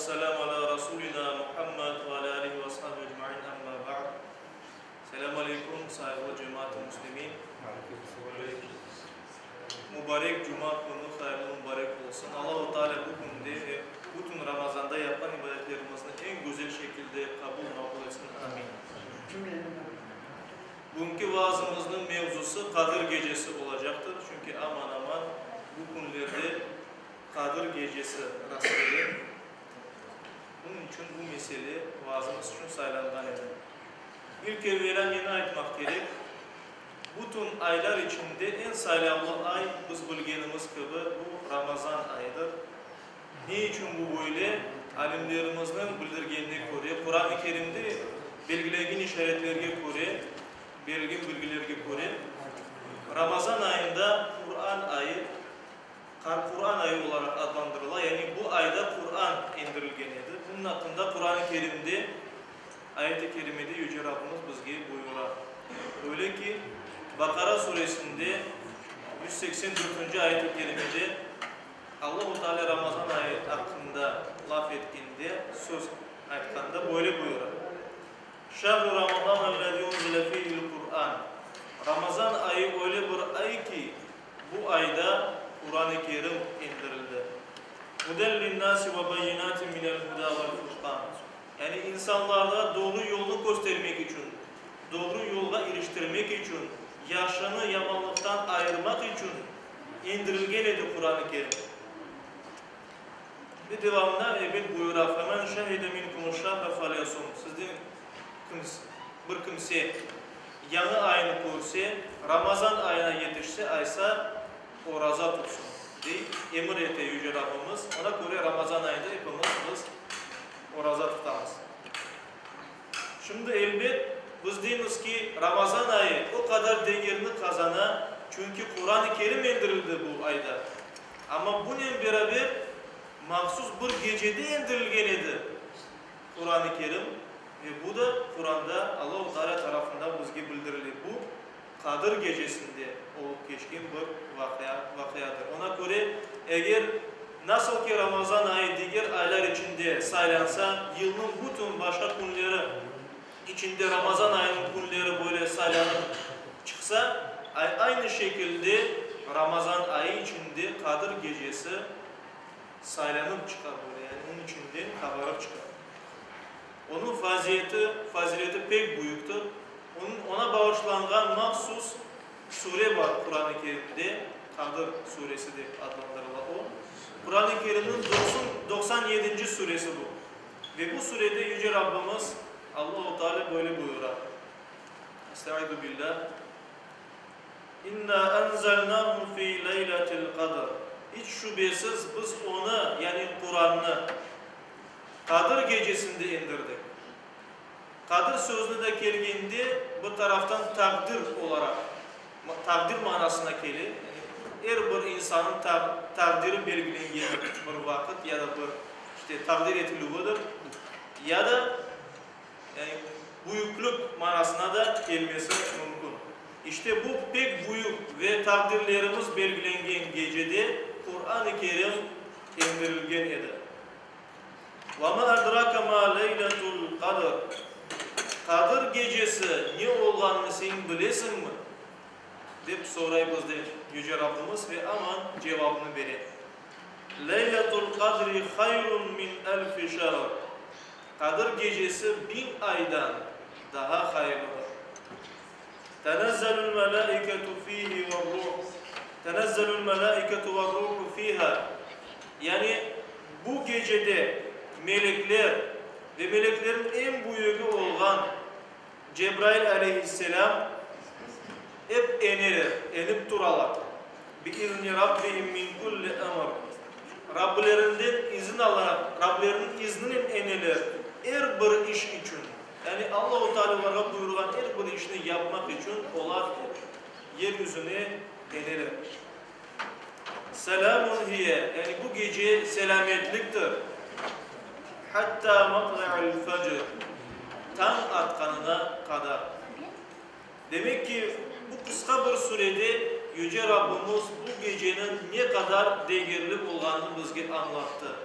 vesselâmu alâ rasûlinâ Muhammed ve alâ âlihi ve ashabihi ecmaîn, emmâ ba'd. Selâm aleykum, sayğılı cemaat-ı müslimin. Mübarek cuma künü hayırlı mübarek olsun. Allahu Teala bu künde ve bütün Ramazanda yapqan ibadetlerimizni eñ güzel şekilde qabul maqbul etsin. Amin. Bugünki vaazımıznıñ mevzusı Qadir gecesi olacaqtır, çünki aman-aman bu künlerde Qadir gecesi rastkele. Bunıñ içün bu mesele vaazımız içün saylanğan edi. İlk evelâ neni aytmaq kerek, bütün aylar içinde eñ saylavlı ay, biz bilgenimiz kibi, bu Ramazan ayıdır. Ne içün bu böyle? Alimlerimizniñ bildirgenine köre, Quran-ı Kerimde belgilengen işaretlerge köre, berilgen bilgilerge köre, Ramazan ayında Quran ayı, Quran ayı olaraq adlandırıla, yani bu ayda Quran endirilgen edi. Bunıñ aqqında Quran-ı Kerimde, ayet-i kerimede Yüce Rabbimiz bizge buyura. Öyle ki, Baqara suresinde 184-nci ayet-i kerimede Allahu Teala Ramazan ayı aqqında laf etkende, söz aytqanda böyle buyura, Şehru Ramazanellezî unzile fîhil Qur'an, Ramazan ayı öyle bir ay ki, bu ayda Quran-ı Kerim endirildi. Huden linnâsi ve beyinâtin minel hudâ vel furqân, yani insanlarğa doğru yolnı köstermek içün, doğru yolğa iriştirmek içün, yahşını yamanlıqtan ayırmaq içün Endirilgen edi Quran-ı Kerim. Ve devamında ebet buyura, Femen şehide minkumuşşehre felyasum, Sizden bir kimse yañı aynı körse, Ramazan ayına yetişse, aysa oraza tutsun, dey, emir ete Yüce Rabbimiz. Ona köre Ramazan ayında epimiz biz oraza tutamız. Şimdi, elbet, biz deymiz ki, Ramazan ayı o qadar degerni qazana, çünki Quran-ı Kerim endirildi bu ayda. Amma bunen beraber mahsus bir gecede endirilgen edi Quran-ı Kerim ve bu da Quranda Allahu Teala tarafından bizge bildirile, bu Qadır gecesinde olıp keçken bir vaqia, vaqiadır. Ona köre, eger nasıl ki Ramazan ayı diger aylar içinde saylansa, yılnıñ bütün başqa künleri içinde Ramazan ayınıñ künleri böyle saylanıp çıqsa, aynı şekilde Ramazan ayı içinde Qadır gecesi saylanıp çıqa böyle, yani onıñ içinden qabarıp çıqa. Onıñ faziyeti, fazileti pek büyüktir. Onıñ, oña bağışlanğan mahsus sure bar Quran-ı Kerimde, Qadır suresi dep adlandırıla o. Quran-ı Kerimniñ 97-nci suresi bu. Ve bu surede Yüce Rabbimiz Allahu Teala böyle buyura, Estaizu billah, İnna enzelnahu fi leyletil qadr, İç şübesiz biz onı, yani Qurannı, Qadır gecesinde endirdik. Qadır sözüne de kelgende, bir taraftan taqdir olaraq, taqdir manasına kele, yani er bir insannıñ taqdiri belgilengen bir vaqıt ya da bir, işte, taqdir etilüvidir, ya da, yani, büyüklük manasına da kelmesi mümkün. İşte bu pek büyük ve taqdirlerimiz belgilengen gecede Quran-ı Kerim endirilgen edi. Ve ma adraka ma leyletul qadr, Qadir gecesi ne olğanını sen bilesiñmi? dep soray bizden Yüce Rabbimiz ve aman cevabını bere, Leyletul qadri hayrun min elfi şehr, Qadir gecesi biñ aydan daha hayırlıdır. Tenezzelul melâiketu fîhî ve'r-ruh, Tenezzelul melâiketu ve'r-ruhu fîhâ, yani bu gecede melekler ve meleklerin eñ büyügi olğan Cebrail aleyhisselâm ep eneler, enip turalar, Bi-izni Rabbihim min kulli emr, Rabbilerinden izin alaraq, Rableriniñ izninen eneler er bir iş içün. Yani Allahu Teala olarğa buyurğan er bir işni yapmaq içün olar yer yüzüne eneler. Selâmun hiye, yani bu gece selâmetliktir, hattâ matla'il fecr, tañ atqanına qadar. Demek ki, bu qısqa bir sürede Yüce Rabbimiz bu geceniñ ne qadar degerli olğanını bizge añlattı.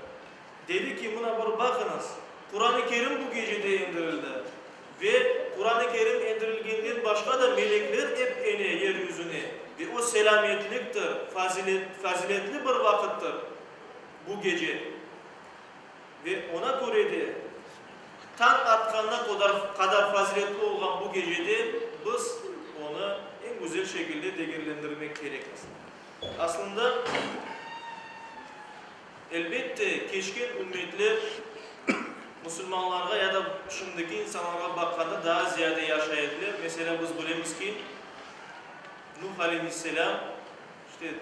Dedi ki, mına bir baqıñız, Quran-ı Kerim bu gecede endirildi ve Quran-ı Kerim endirilgenden başqa da melekler ep ene yer yüzüne ve o selâmetliktir, faziletli bir vaqıttır bu gece. Ve oña köre de, tañ atqanına qadar faziletli olğan bu gecede biz onı eñ güzel şekilde degerlendirmek kerekmiz. Aslında, elbette, keçken ümmetler musulmanlarğa ya da şimdiki insanlarğa baqqanda daa ziyade yaşay ediler. Meselâ, biz bilemiz ki, Nuh aleyhisselâm, işte,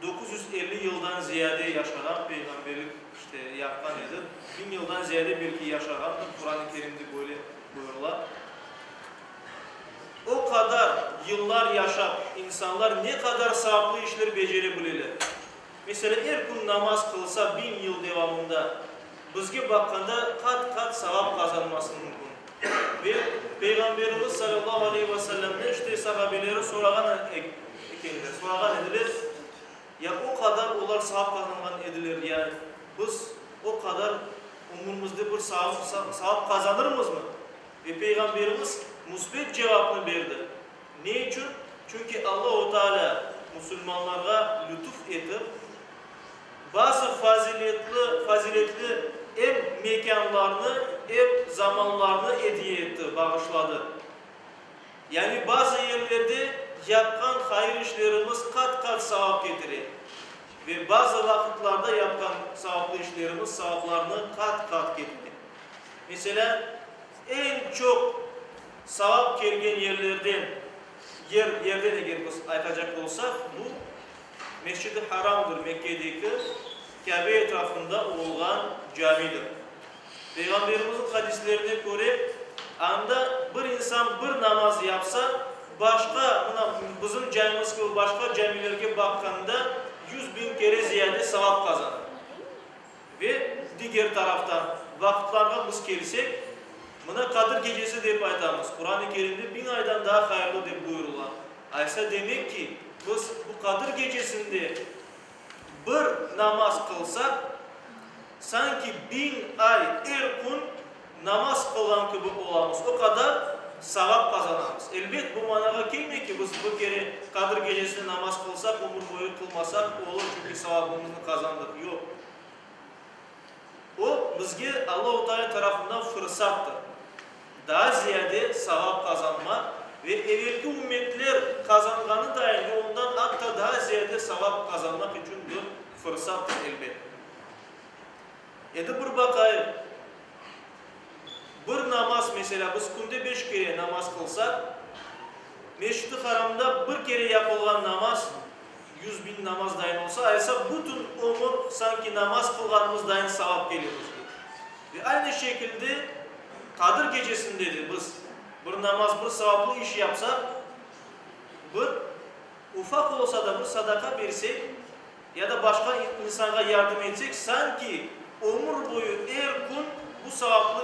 950 yıldan ziyade yaşağan, peyğamberlik, işte, yapqan edi. Biñ yıldan ziyade belki yaşağandır, Quran-ı Kerimde böyle buyurıla. O qadar yıllar yaşap, insanlar ne qadar savaplı işler becere bileler? Meselâ, er kün namaz qılsa biñ yıl devamında, bizge baqqanda qat-qat savap qazanması mümkün. Ve Peyğamberimiz salâllahu aleyhi ve sellemden işte sahabeleri sorağan ekenler, sorağan ediler, ya o qadar olar savap qazanğan ediler, ya biz o qadar ömrümizde bir savap qazanırmızmı? Ve Peyğamberimiz müsbet cevapnı berdi. Ne içün? Çünki Allahu Teala musulmanlarğa lütuf etip, bazı faziletli, faziletli em mekânlarnı, em zamanlarnı ediye etti, bağışladı. Yani bazı yerlerde yapqan hayır işlerimiz qat-qat savap ketire ve bazı vaqıtlarda yapqan savaplı işlerimiz savaplarnı qat-qat ketire. Meselâ, eñ çoq savap kelgen yerlerden, yer, yerden eger biz aytacaq olsaq, bu Mescid-i Haramdır, Mekkedeki Kâbe etrafında olğan camidir. Peyğamberimizniñ hadislerine köre, anda bir insan bir namaz yapsa, başqa, mına, bizim camimiz kibi başqa camilerge baqqanda 100.000 kere ziyade savap qazanır. Ve diger taraftan, vaqıtlarğa biz kelsek, mına Qadir gecesi dep aytamız, Quran-ı Kerimde biñ aydan daa hayırlı dep buyurıla. Aysa demek ki, biz bu Qadir gecesinde bir namaz qılsaq, sanki biñ ay er kün namaz qılğan kibi olamız, o qadar savap qazanamız. Elbet, bu manağa kelmey ki, biz bir kere Qadir gecesinde namaz qılsaq, ömür boyu qılmasaq olur, çünki savabımıznı qazandıq. Yoq. O, bizge Allahu Teala tarafından fırsattır, daa ziyade savap qazanmaq ve evelki ümmetler qazanğanı dayın ve ondan atta daa ziyade savap qazanmaq içün bir fırsattır, elbet. Endi bir baqayıq, bir namaz, meselâ, biz künde beş kere namaz qılsaq, Meşit-i Haramda bir kere yapılğan namaz 100.000 namaz dayın olsa, aysa bütün ömür sanki namaz qılğanımız dayın savap kele bizge. Ve aynı şekilde Qadir gecesinde de biz bir namaz, bir savaplı iş yapsaq, bir ufaq olsa da bir sadaqa bersek, ya da başqa insanğa yardım etsek, sanki ömür boyu er kün bu savaplı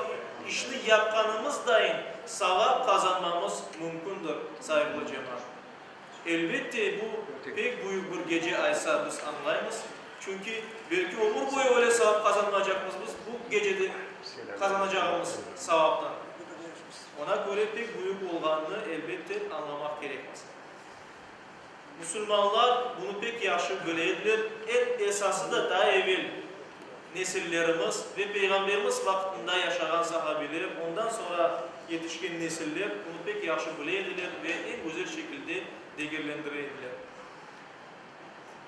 işni yapqanımız dayın savap qazanmamız mümkündir, sayğılı cemaat. Elbette, bu pek büyük bir gece aysa biz añlaymız, çünki belki ömür boyu öyle savap qazanmaycaqmız biz bu gecede qazanacağımız savaptan. Ona köre pek büyük olğanını elbette añlamaq kerekmiz. Musulmanlar bunı pek yahşı bile ediler, eñ esası da daa evel nesillerimiz ve Peyğamberimiz vaqtında yaşağan sahabeler, ondan soñra yetişken nesiller bunı pek yahşı bile ediler ve eñ güzel şekilde degerlendire ediler.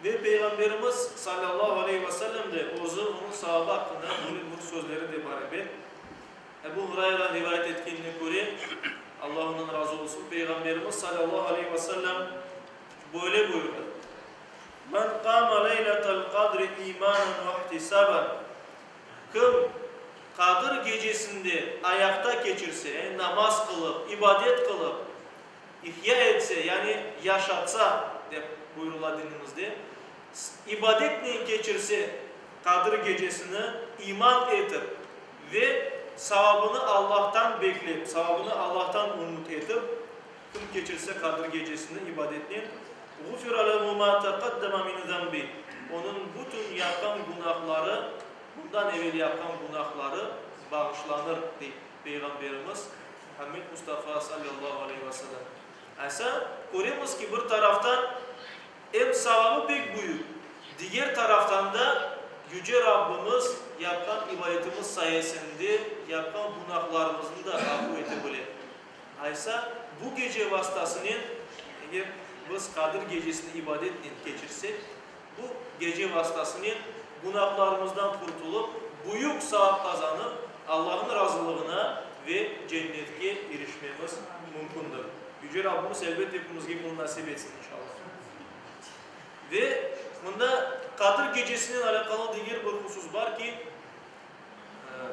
Ve Peyğamberimiz, salâllahu aleyhi ve sellem, de özü onıñ saabı aqqında böyle bir sözleri de bar ebet. Ebu Hurayra rivayet etkenine köre, Allah ondan razı olsun, Peyğamberimiz salâllahu aleyhi ve sellem böyle buyurdı, Men qâme leyletel qadri îmânen ve ihtisâben, Kim Qadir gecesinde ayaqta keçirse, yani namaz qılıp, ibadet qılıp, ihya etse, yani yaşatsa, dep buyurıla dinimizde, ibadetnen keçirse Qadir gecesini iman etip ve savabını Allahtan beklep, savabını Allahtan ümüt etip, kim keçirse Qadir gecesini ibadetnen, Ğufira lehu ma teqaddema min zenbih, onıñ bütün yapqan günahları. Bundan evel yapqan günahları bağışlanır, dey Peyğamberimiz Muhammed Mustafa salâllahu aleyhi ve sellem. Aysa, köremiz ki, bir taraftan em savabı pek büyük, diger taraftan da Yüce Rabbimiz yapqan ibadetimiz sayesinde yapqan günahlarımıznı da afu ete bile. Aysa, bu gece vastasınen, eger biz Qadir gecesini ibadetnen keçirsek, Bu gece vastasınen günahlarımızdan qurtulıp, büyük saap qazanıp, Allahnıñ razılığına ve cennetke irişmemiz mümkündir. Yüce Rabbimiz elbet epimizge bunı nasip etsin, inşallah. Ve mında Qadir gecesinen alâqalı diger bir husus bar ki,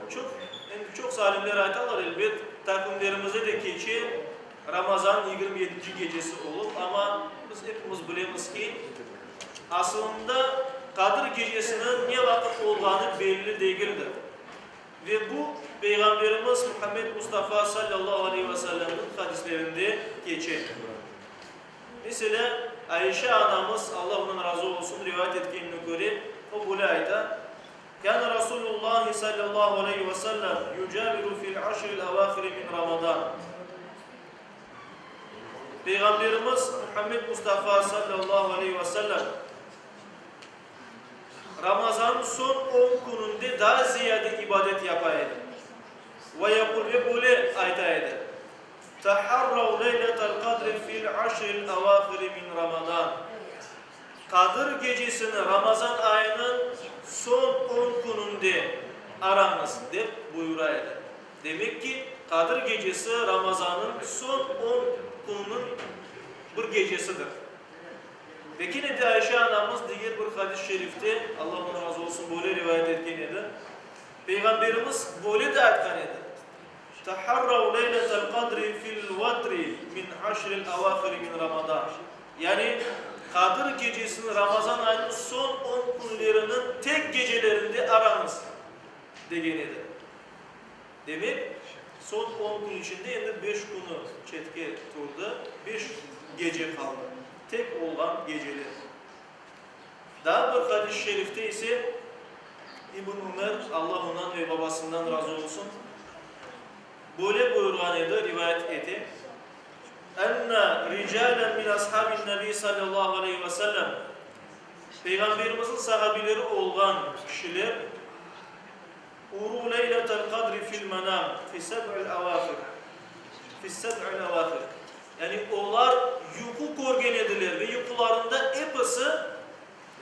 Çoq, endi çoqsa alimler aytalar, elbet, taqvimlerimizde de keçe Ramazannıñ 27-nci gecesi olıp, amma biz epimiz bilemiz ki, asılında Qadir gecesiniñ ne vaqıt olğanı belli degildir. Ve bu, Peyğamberimiz Muhammed Mustafa salâllahu aleyhi ve sellemniñ hadislerinde keçe. Meselâ, Aişe anamız, Allah ondan razı olsun, rivayet etkenine köre, o böyle ayta, Kâne Rasûlüllâhi sallâllâhu aleyhi ve sellem yucaviru fil aşril evâhiri min Ramazan. Peyğamberimiz Muhammed Mustafa sallâllâhu aleyhi ve sellem Ramazannıñ soñ on kününde daa ziyade ibadet yapa edi. Ve yekul ve böyle ayta edi, Taharrav leyletel qadri fil aşril evâhiri min Ramazan. Qadir gecesini Ramazan ayınıñ soñ on kününde arañız, dep buyura edi. Demek ki, Qadir gecesi Ramazannıñ soñ on kününiñ bir gecesidir. Ve kene de Ayşe anamız diger bir hadis-i şerifte, Allah ondan razı olsun, böyle rivayet etken edi, Peyğamberimiz böyle de aytqan edi, Taharrav leyletel qadri fil vatri min aşril avahiri min Ramadan, yani, Qadir gecesini Ramazan ayınıñ soñ on künleriniñ tek gecelerinde arañız, degen edi. Demek, soñ on kün içinde endi beş künü çetke turdı, beş gece qaldı, tek olğan geceler. Daa bir hadis-i şerifte ise İbn Ümer, Alla ondan ve babasından razı olsun, böyle buyurğan edi, rivayet ete, Enne ricalen min ashabin Nebi sallallahu aleyhi ve sellem, Peyğamberimizniñ sahabileri olğan kişiler, Uru leyletel qadri fil menam fi seb'il evahir, fi seb'il evahir, yani olar yuqu körgen ediler ve yuqularında episi,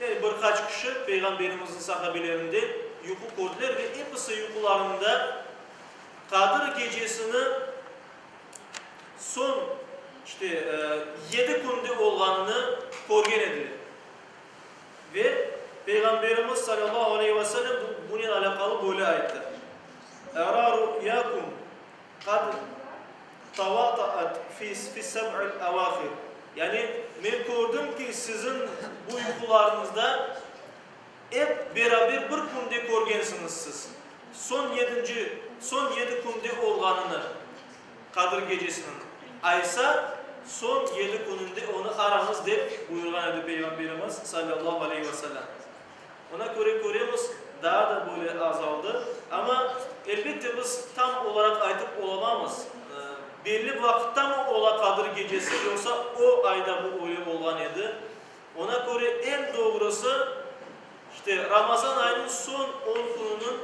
yani bir qaç kişi Peyğamberimizniñ sahabilerinden yuqu kördiler ve episi yuqularında Qadir gecesini soñ, işte, yedi künde olğanını körgen ediler. Ve Peyğamberimiz salâllahu aleyhi ve sellem bunen alâqalı böyle ayttı, Erâ ru'yâkum qad tavata'at fi seb'il evâhir, yani men kördim ki, siziñ bu yuqularıñızda ep beraber bir künde körgensiñiz siz, soñ yedinci, soñ yedi künde olğanını. Qadir gecesiniñ, aysa, soñ yedi kününde onı arañız, dep buyurğan edi Peyğamberimiz, salâllahu aleyhi ve sellâm. Ona köre köremiz, daa da böyle azaldı. Amma, elbette, biz tam olaraq aytıp olamamız, belli vaqıttamı ola Qadir gecesi, yoqsa o ayda bu öyle olğan edi. Ona köre eñ doğrusı, işte, Ramazan ayınıñ soñ on kününiñ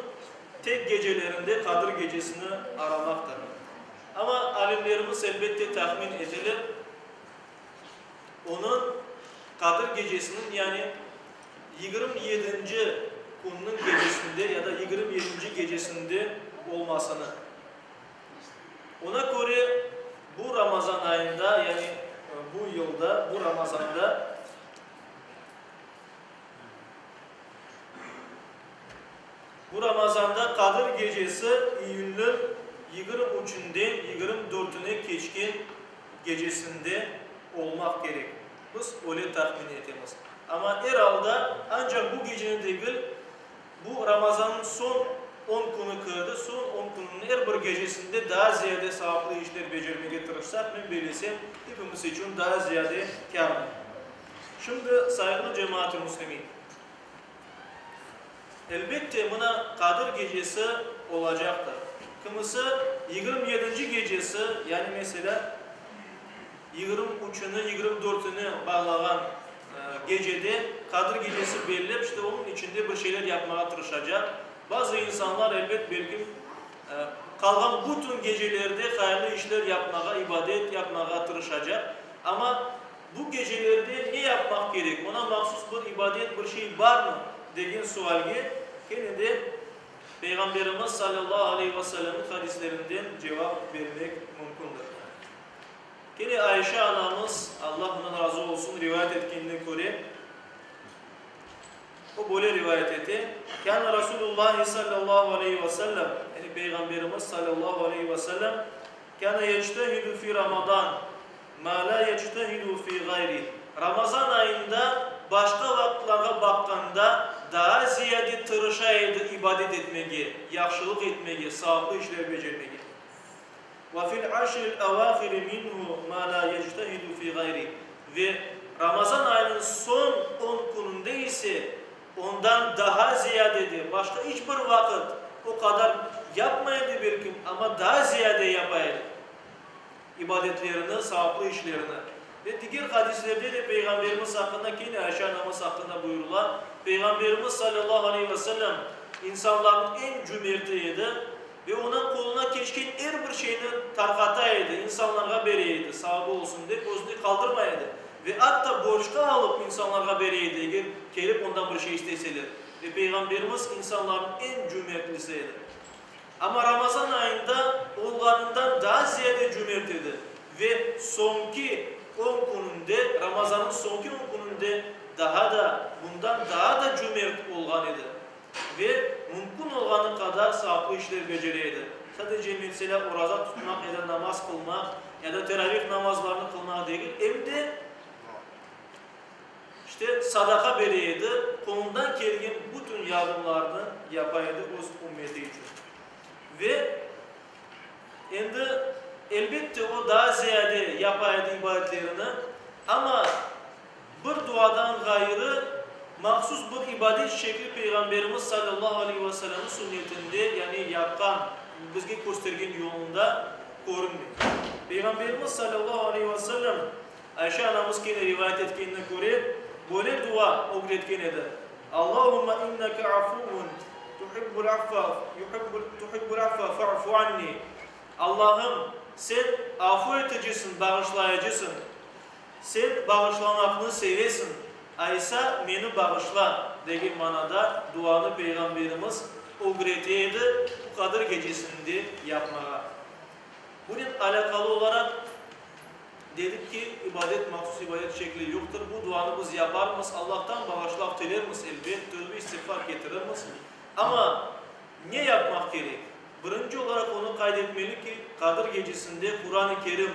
tek gecelerinde Qadir gecesini aramaqtır. Amma alimlerimiz, elbette, tahmin eteler, onıñ, Qadir gecesiniñ, yani 27-nci künniñ gecesinde ya da 27-nci gecesinde olmasını. Ona köre, bu Ramazan ayında, yani bu yılda, bu Ramazanda, Bu Ramazanda Qadir gecesi iyülniñ 23-ünden 24-üne keçken gecesinde olmaq kerek. Biz öyle tahmin etemiz. Amma er alda ancaq bu geceni degil, bu Ramazannıñ soñ on künü kirdi, soñ on kününiñ er bir gecesinde daa ziyade savaplı işler becermege tırışsaq, men bellesem, epimiz içün daa ziyade kârdır. Şimdi, sayğılı cemaat-i müslimin! Elbette, mına Qadir gecesi olacaqtır. Kimisi yigirmi yedinci gecesi, yani meselâ, yigirmi üçüni, yigirmi dörtüni bağlağan gecede Qadir gecesi bellep, işte onıñ içinde bir şeyler yapmağa tırışacaq. Bazı insanlar, elbet, belkim, qalğan bütün gecelerde hayırlı işler yapmağa, ibadet yapmağa tırışacaq. Amma bu gecelerde ne yapmaq kerek, oña mahsus bir ibadet, bir şey barmı, degen sualge kene de Peyğamberimiz salâllahu aleyhi ve sellemniñ hadislerinden cevap bermek mümkündir. Kene Ayşe anamız, Allah ondan razı olsun, rivayet etkenine köre, o böyle rivayet ete, Kâne Rasulullahi salâllahu aleyhi ve sellem, yani Peyğamberimiz salâllahu aleyhi ve sellem, kâne yectehidu fi Ramadan, mâ lâ yectehidu fî gayrih, Ramazan ayında başqa vaqıtlarğa baqqanda daa ziyade tırışa edi ibadet etmege, yahşılıq etmege, savaplı işler becermege. Ve fil aşril evâhiri minhu mâ lâ yectehidu fî gayrih, ve Ramazan ayınıñ soñ on kününde ise ondan daha ziyade de, başqa iç bir vaqıt o qadar yapmay edi belkim, amma daa ziyade yapa edi. İbadetlerini, savaplı işlerini. Ve diger hadislerde de Peyğamberimiz aqqında, kene Ayşe anamız aqqında buyurıla, Peyğamberimiz salâllahu aleyhi ve sellem insanlarnıñ eñ cümerti edi ve onıñ qoluna keçken er bir şeyni tarqata edi, insanlarğa bere edi, savabı olsun dep, özüne qaldırmay edi. Ve atta borcqa alıp insanlarğa bere edi, eger kelip ondan bir şey isteseler. Ve Peyğamberimiz insanlarnıñ eñ cümertlisi edi. Amma Ramazan ayında olğanından daa ziyade cümert edi ve soñki on kününde, Ramazannıñ soñki on kününde daha da, bundan daa da cümert olğan edi ve mümkün olğanı qadar savaplı işler becere edi. Sadece, meselâ, oraza tutmaq ya da namaz qılmaq, ya da teravih namazlarını qılmaq degil, em de, İşte, sadaqa bere edi, qolundan kelgen bütün yardımlarnı yapa edi öz ümmeti içün. Ve endi, elbette, o daa ziyade yapa edi ibadetlerini, amma bir duadan ğayrı, mahsus bir ibadet şekli Peyğamberimiz salâllahu aleyhi ve sellemniñ sünnetinde, yani yapqan, bizge köstergen yolunda körünmey. Peyğamberimiz salâllahu aleyhi ve sellem Ayşe anamız kene rivayet etkenine köre, böyle dua ögretken edi, Allahumma inneke afuvun tuhibbul afva tuhibbul afva fa'fu anni, Allahım, Sen afu eticisiñ, bağışlayıcısıñ, Sen bağışlamaqnı sevesiñ, aysa meni bağışla, degen manada duanı Peyğamberimiz ögrete edi bu Qadir gecesinde yapmağa. Bunen alâqalı olaraq, Dedik ki, ibadet mahsus ibadet şekli yoqtır. Bu duanı biz yaparmız, Allahtan bağışlav tilermiz, elbet, tövbe-istiğfar ketirermiz. Amma ne yapmaq kerek? Birinci olaraq onı qayd etmeli ki, Qadir gecesinde Quran-ı Kerim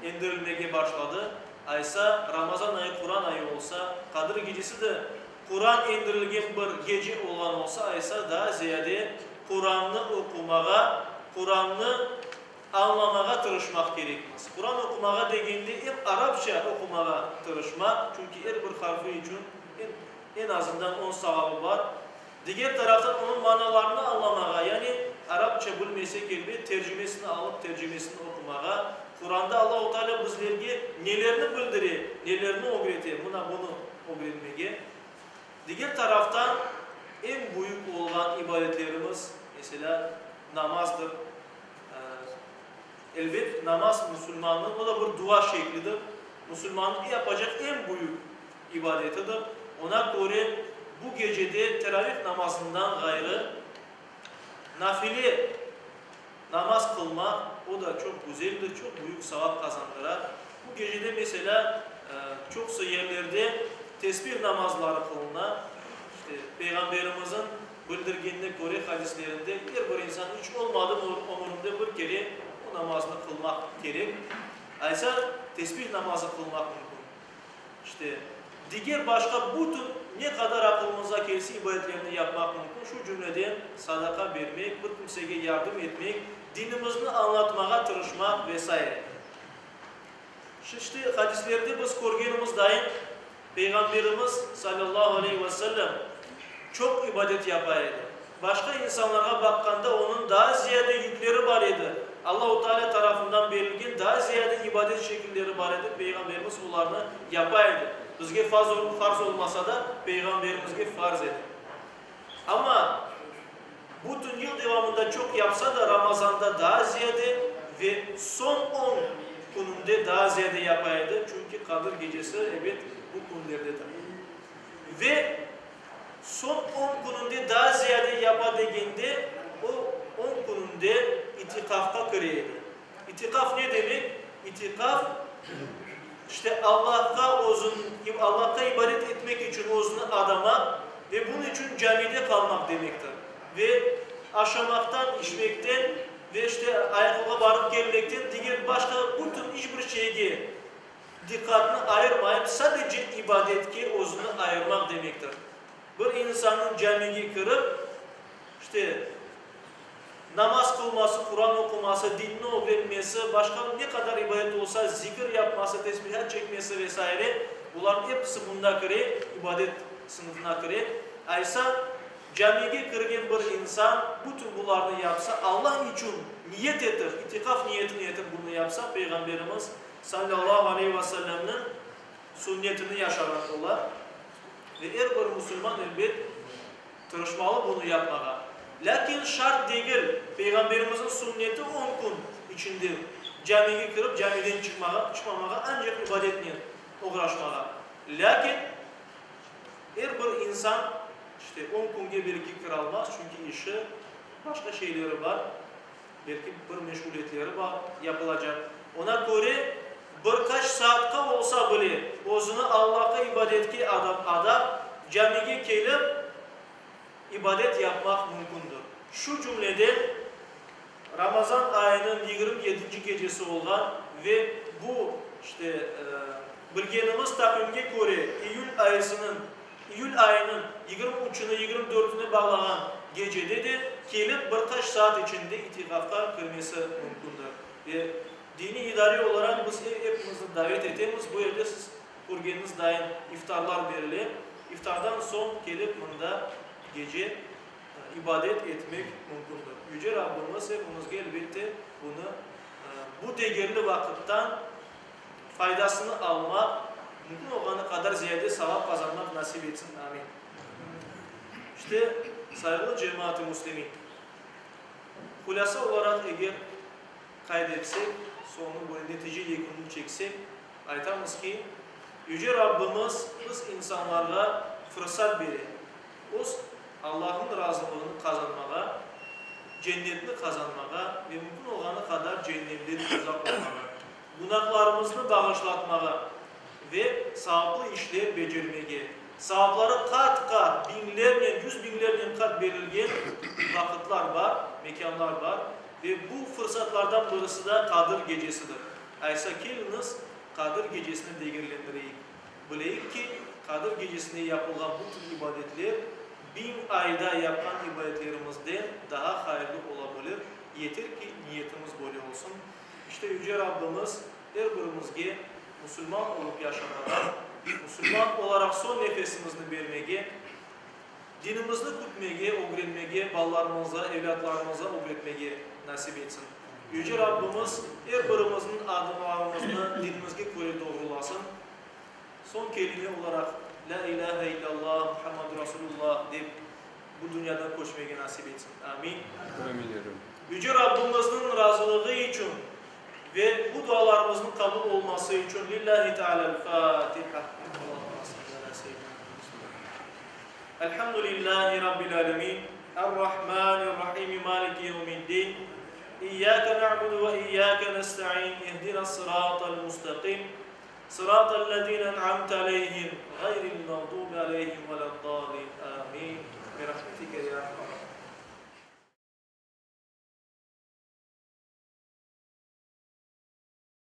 endirilmege başladı. Aysa, Ramazan ayı Quran ayı olsa, Qadir gecesi de Quran endirilgen bir gece olğan olsa, aysa daa ziyade Qurannı oqumağa, Qurannı Añlamağa tırışmaq kerekmiz. Quran oqumağa degende em arapça oqumağa tırışmaq, çünki er bir harfi içün eñ azından on savabı bar. Diger taraftan onıñ manalarını añlamağa, yani arapça bilmesek elbet tercimesini alıp tercimesini oqumağa, Quranda Allahu Teala bizlerge nelerni bildire, nelerni ögrete, mına bunı ögrenmege. Diger taraftan eñ büyük olğan ibadetlerimiz, meselâ, namazdır. Elbet, namaz musulmannıñ, o da bir dua şeklidir, musulmannıñ yapacaq eñ büyük ibadetidir. Oña köre, bu gecede teravih namazından ğayrı, nafile namaz qılmaq, o da çoq güzeldir, çoq büyük savap qazandıra. Bu gecede, meselâ, çoqusı yerlerde tesbih namazları qılına, işte, Peyğamberimizniñ Bildirgenine köre, hadislerinde, er bir insan iç olmadım ömründe bir kere bu namaznı qılmaq kerek. Aysa, tesbih namazı qılmaq mümkün. İşte, diger başqa bütün ne qadar aqılımızğa kelse ibadetlerni yapmaq mümkün, şu cümleden sadaqa bermek, bir kimsege yardım etmek, dinimizni añlatmağa tırışmaq ve saire. İşte, hadislerde biz körgenimiz dayın, Peyğamberimiz, salâllahu aleyhi ve sellem, çoq ibadet yapa edi. Başqa insanlarğa baqqanda onıñ daa ziyade yükleri bar edi, Allahu Teala tarafından berilgen daa ziyade ibadet şekilleri bar edi, Peyğamberimiz olarnı yapa edi. Bizge farz olmasa da, Peyğamberimizge farz edi. Amma bütün yıl devamında çoq yapsa da, Ramazanda daa ziyade ve soñ on kününde daa ziyade yapa edi, çünki Qadir gecesi, ebet, bu künlerdedir. Ve soñ on kününde daa ziyade yapa degende, o, on kününde itiqafqa kire edi. İtiqaf ne demek? İtiqaf, işte, Allahqa özün, Allahqa ibadet etmek içün özüni adamaq ve bunıñ içün camide qalmaq demektir. Ve aşamaqtan, içmekten ve, işte, ayaqlığa barıp kelmekten, diger başqa bütün iç bir şeyge diqqatnı ayırmayıp, sadece ibadetke özüni ayırmaq demektir. Bir insannıñ camige kirip, işte, namaz qılması, Quran oquması, dinni ögrenmesi, başqa ne qadar ibadet olsa, zikir yapması, tesbihat çekmesi ve saire, bularnıñ episi bunda kire, ibadet sınıfına kire. Aysa, camige kirgen bir insan bütün bularnı yapsa, Allah içün niyet etip, itiqaf niyetini etip bunı yapsa, Peyğamberimiz, salâllahu aleyhi ve sellemniñ sünnetini yaşağan ola ve er bir musulman, elbet, Tırışmalı bunı yapmağa. Lâkin şart degil, Peyğamberimizniñ sünneti on kün içinde camige kirip, camiden çıqmağa, çıqmamağa, ancaq ibadetnen oğraşmağa. Lâkin er bir insan, işte, on künge belki kiralmaz, çünki işi, başqa şeyleri bar, belki bir meşğuliyetleri bar, yapılacaq. Ona köre, bir qaç saatqa olsa bile, özüni Allahqa ibadetke adap, camige kelip, ibadet yapmaq mümkündir. Şu cümleden, Ramazan ayınıñ 27-nci gecesi olğan ve bu, işte, bilgenimiz taqvimge köre, iyül ayısınıñ, iyül ayınıñ 23-ni, 24-ni bağlağan gecede de kelip, bir qaç saat içinde itiqafqa kirmesi mümkündir. Ve diniy idare olaraq biz epimizni davet etemiz, bu yerde siz körgeniñiz dayın iftarlar berile, iftardan soñ kelip mında gece ibadet etmek mümkündir. Yüce Rabbimiz epimizge elbette bunı, bu degerli vaqıttan faydasını almaq, mümkün olğanı qadar ziyade savap qazanmaq nasip etsin. Amin. İşte, sayğılı cemaat-ı müslimin, hulâsa olaraq eger qayd etsek, soñu böyle netice yekünini çeksek, aytamız ki, Yüce Rabbimiz biz insanlarğa fırsat bere, öz Allahnıñ razılığını qazanmağa, cennetni qazanmağa ve mümkün olğanı qadar cennemden uzaq olmağa, günahlarımıznı bağışlatmağa ve savaplı işler becermege, savapları qat-qat, biñlernen, yüz biñlernen qat berilgen vaqıtlar bar, mekânlar bar ve bu fırsatlardan birisi da Qadır gecesidir. Aysa keliñiz, Qadır gecesini degerlendireyik. Bileyik ki, Qadır gecesinde yapılğan bütün ibadetler biñ ayda yapqan ibadetlerimizden daha hayırlı ola bilir, yeter ki, niyetimiz böyle olsun. İşte, Yüce Rabbimiz er birimizge musulman olıp yaşamağa, musulman olaraq soñ nefesimizni bermege, dinimizni kütmege, ögrenmege, balalarımızğa, evlâtlarımızğa ögretmege nasip etsin. Yüce Rabbimiz er birimizniñ adımlarımıznı dinimizge köre doğrulasın. Soñ kelime olaraq, Lâ ilâhe illâllah, Muhammedur Rasulullah dep bu dünyadan köçmege nasip etsin. Amin. Amin, ya Rabbi. Yüce Rabbimizniñ razılığı içün ve bu dualarımıznıñ qabul olması içün Lillâhi Tealâl-Fâtiha. Elhamdülillâhi Rabbil âlemin. Er-Rahmânir-Rahîm. Mâliki yevmiddin. İyyâke na'budu ve iyyâke nesta'în. İhdinas-sırâtal-mustaqîm. Sıratal-lezîne en'amte aleyhim, gayril-mağdûbi aleyhim ve led-dâllîn. Âmin. Bi rahmetike ya erhamer.